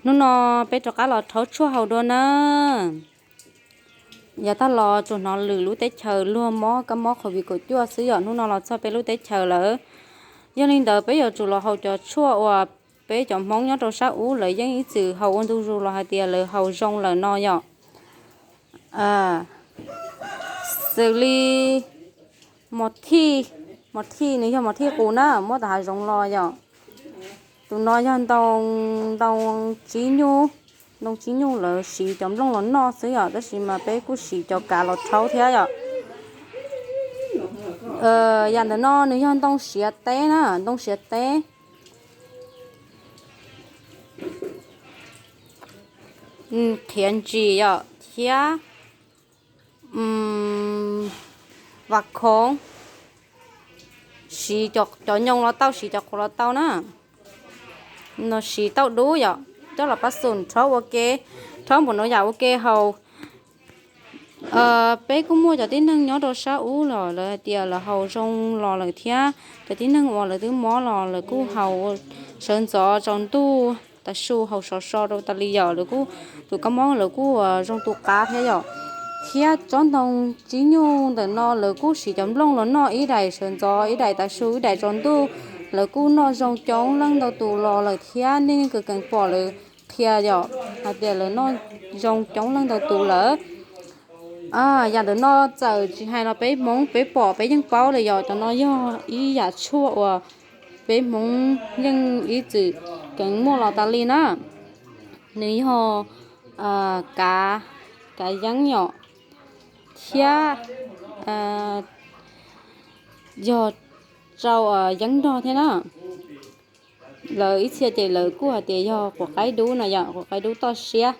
Hnub no peb rov qab los rhaub tshuaj haus dua na. Yav tag los tsuas hnov lwm lub teb chaws luag mob kab mob COVID kaum cuaj xwb yom, hnub no los txog peb lub teb chaws lawm. Yog li ntawd peb yuav tsum los haus cov tshuaj uas peb cov Hmoob nyob rau sab ub lawv yeej ib txwm haus ua ntu zus los hais tias lawv haus zoo lawm no yom. Xws li mos thij, mos thij nws yog mos thij qus na, muab tau hav zoov los yom. Tus no yog ntoo, ntoo tsib nyuj, ntoo tsib nyuj lawv siv cov nplooj los noj xwb yom, tab sis mas peb kuj siv cov kav los rhaub thiab yom. Yam ntawm no nws yog ntoo siav teb na, ntoo siav teb. Qhiav ntsis yom thiab vas khoov, siv cov nyoo los tau, siv cov qhuav los tau na. No siv tauj dub yom, coj los pab xum rhaub ua ke, rhaub npaum no yam ua ke haus. Peb kuj muaj cov tib neeg nyob rau sab ub los lawv hais tias lawv haus zoo los lawm thiab, cov tib neeg uas lawv twb mob los lawv kuj haus sawv ntxov tsaus ntuj tav su haus sov so rau tas li yom, lawv kuj, tus kab mob lawv kuj zoo tu qab thiab yom. Thiab tsob ntoo tsib nyuj ntawm no lawv kuj siv cov nplooj los noj ib daim sawv ntxov ib daim tav su ib daim tsaus ntuj, lawv kuj noj zoo coob leej ntau tus los lawm thiab, nej yeej kawm keev pom lawv qhia yom hais tias lawv noj zoo coob leej ntau tus lawm. Yam ntawm no txawm tsis hais los peb Hmoob peb pom peb yeej paub li yom, cov no yog ib yam tshuaj uas peb Hmoob yeej ib txwm keev muaj los tas li na. Nws yog kav, kav yeeb yom, thiab yog rau yeeb nrog thiab na. Lawv ib txhia ces lawv kuj hais tias yog quav qaib dub no yom, quav qaib dub toj siab.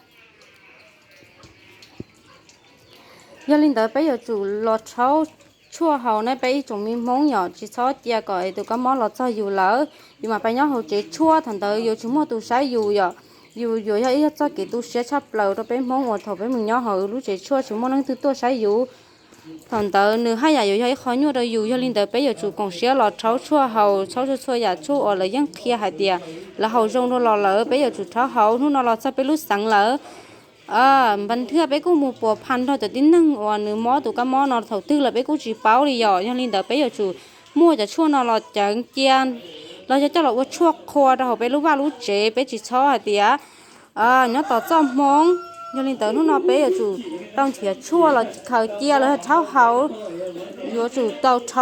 Yog li ntawd peb yuav tsum los rhaub tshuaj haus na peb ib tsoom me Hmoob yom, tsis txhob cia kom tus kab mob los txog yus lawm, yus mam pais nyob hauv tsev tshuaj, thaum ntawd yuav tsis muaj tus saib yus yom. Yus yuav yog ib yog txoj kev tu siab tshaj plaws rau peb Hmoob uas thaum peb mus nyob hauv lub tsev tshuaj tsis muaj leej twg tuaj saib yus. Thaum ntawd nws haj yam yuav yog ib qho nyuaj rau yus, yog li ntawd peb yuav tsum koom siab los rhaub tshuaj haus, rhaub txhua txhua yam tshuaj uas lawv yeej qhia hais tias lawv haus zoo dua los lawm, peb yuav tsum rhaub haus. Hnub no los txog peb lub xeev lawm, npas thiaj peb kuj mus puas phas nrog cov tib neeg uas nws mob tus kab mob no thaum twg lawm peb kuj tsis paub li yom. Yog li ntawd peb yuav tsum muaj cov tshuaj no los ceev cia, los yog coj los ua tshuaj qhua rau hauv peb lub vaj lub tsev, peb tsis txhob hais tias nyob tos txoj hmoo. Yog li ntawd hnub no peb yuav tsum tau nrhiav tshuaj los khaws cia los yog rhaub haus, yuav tsum tau